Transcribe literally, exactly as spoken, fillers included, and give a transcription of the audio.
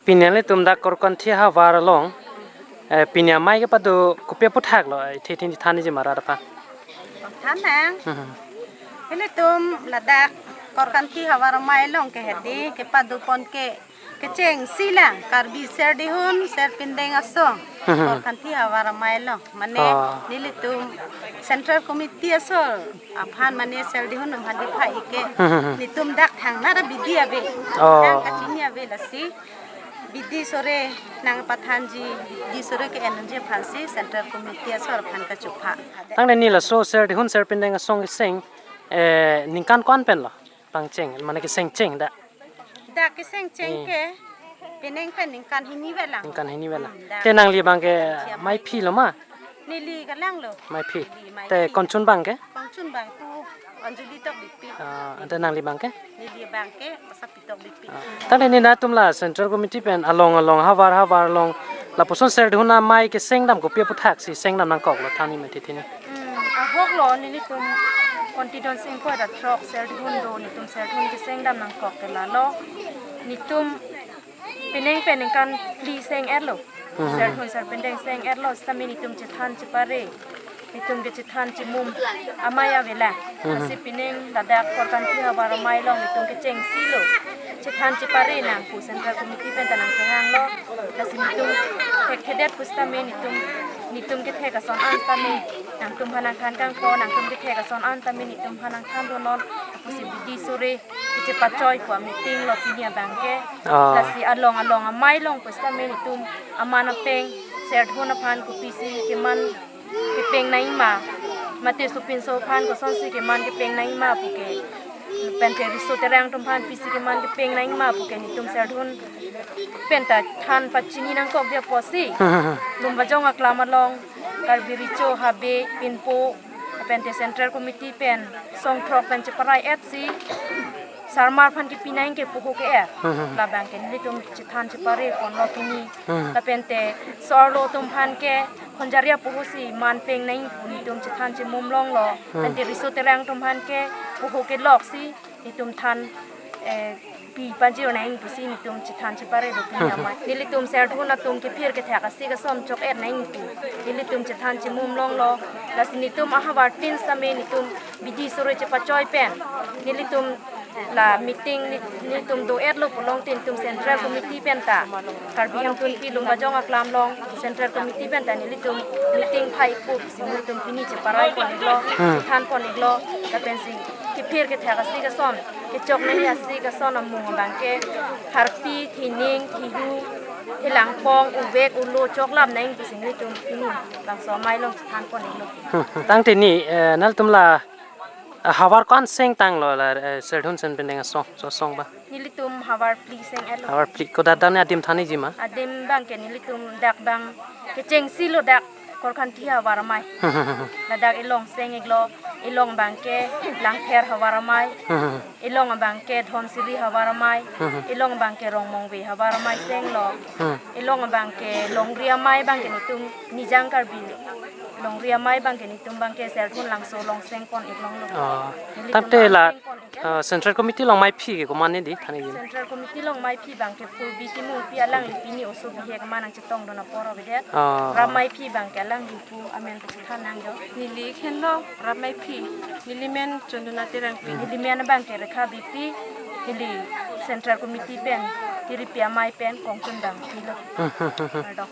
Pini nanglitum dak Korkanthi havar along, eh, pini amei kepado kopi aphuthak lo, eh, the the than ji ma rat aphan. Than nang. Hmm. Ilitum ladak Korkanthi havar amei along ke hedi kepado pon ke kechengsi lang Karbi Serdihun Serpindeng Asong. Hmm. Korkanthi havar amei along. Mane, ah, nelitum Central Committee asor aphan mane Serdihun aphan diphai ke. Hmm, hmm, hmm. Nelitum dak thangnat abidi ave. Oh. Thang kachini ave lasi. Bidi sore nangpathanji, bidi sore ke-enji aphansi Central Committee asor aphan kachupha. Tangte neli laso Serdihun Serpindeng Asong keseng, eh, ningkan ko-an pen lo pangcheng, mane keseng cheng dak? Dak keseng cheng, hmm, ke, penang pen ningkan hini ave lang. Ningkan hini ave lang. Hmm, dak. Te nangli abang ke, siap, maiphi lo ma? Neli kalang lo. Maiphi. Neli maiphi. Te kongchun abang ke? Kongchun abang pu Anjali Tokbipi. Ah, ante nangli abang ke? Neli abang ke Asapi Tokbipi. Ah. Tangte neli nangtum la Central Committee pen along along havar havar along lapuson Serdihun amei keseng dam kopi aphuthak si seng dam nangkok lo than ni mati thini. Hmm, ahok lo nelitum konti don sing ko da throk Serdihun do nelitum Serdihun keseng dam nangkok ke lalo. Nelitum penang pen ningkan phli seng-et lo. Hmm. Serdihun Serpindeng seng-et lo, sitame nelitum chethan chepare. Nelitum ke chethan chemum amei ave lang. Hmm. Lasi penang ladak Korkanthi havar amei along nelitum kechengsi lo. Chethan chepare nang pu Central Committee pen ta nangkehang lo. Lasi nelitum thekthedet pu sitame nelitum, nelitum kethek ason an sitame nangtum aphan nangthan kangpo, nangtum kethek ason an sitame nelitum aphan nangthan donon. Pusi bidi sore kechepachoi pu a-meeting lo pini abang ke. Ah. Lasi along along amei along pu sitame nelitum aman apeng Serdihun aphan kopisi keman kepeng nangji ma, mate sopinso aphan kosonsi keman kepeng nangji ma pu ke, pente riso terang atum aphan pisi keman kepeng nangji ma pu ke nelitum Serdihun pen ta than pachini nangkok dia pusi. Lumbajong aklam along Karbi Recho, Habe, Pinpo, pente Central Committee pen song throk pen cheparai-et si sarmar aphan kepi nangji ke puho ke-er. Hmm. Labang ke nelitum chethan chepare pon lo pini. Hmm. Lapente so-arlo atum aphan ke Khonjaria puho si man peng nangji pu nelitum chethan chemum longlo. Hmm. Pente riso terang atum aphan ke puho kelok si nelitum than, eh, pi panjir nangji pusi nelitum chethan chepare do pini amei. Nelitum Serdihun atum kephir kethak asik ason chok-et nangji pu nelitum chethan chemum longlo. Lasi nelitum ahavar tin sitame nelitum bidi sore chepachoi pen nelitum la meeting ne-, nelitum do-et lo pulote nelitum Central Committee pen ta, Karbi Hemtunpi Lumbajong aklam along Central Committee pen ta nelitum meeting phai-ikpo pusi nelitum pini cheparai pon-iklo, hmm, chethan pon-iklo, lapensi kephir kethak asik ason, kechok nangji asik ason amung abang ke Harpi, Thining, Thihu, Thelangpong, Uvek, Ulo choklap nangji pusi nelitum pini labangso amei along chethan pon-iklo. Hmm, tangte neli, eh, nangtum la, ah, havar ko-an seng tanglo la, eh, Serdihun Serpindeng Asong, so asong abang? Nelitum havar phli seng-et lo. Havar phli, kodak dak ne adim than-ikji ma? Adim abang ke nelitum dak abang kechengsi lo dak Korkanthi havar amei. Ladak ilong seng-iklo, ilong abang ke Langpher havar amei, ilong abang ke Dhonsiri havar amei, ilong abang ke Rongmongve havar amei senglo. Hmm. Ilong abang ke longri amei abang ke nelitum Nijang Karbi longri amei abang ke nelitum abang ke Serdihun Langso along seng pon-ik longlo. Oh. Nelitum tangte la, seng pon-ik, eh? Ah, Central Committee along maiphi ke komatne di than-ikji? Central Committee along maiphi abang ke Purbi Timungpi, alangli pini oso bihek aman nangchetong dun apor avedet. Ah. Rat maiphi abang ke alangli pu amen kachethan nang jo. Neli henlo rat maiphi. Neli men Chondona Terangpi. Neli men abang ke Rekha Beypi. Neli Central Committee pen, tiripi amei pen kongchun abang phli lo. Kardom.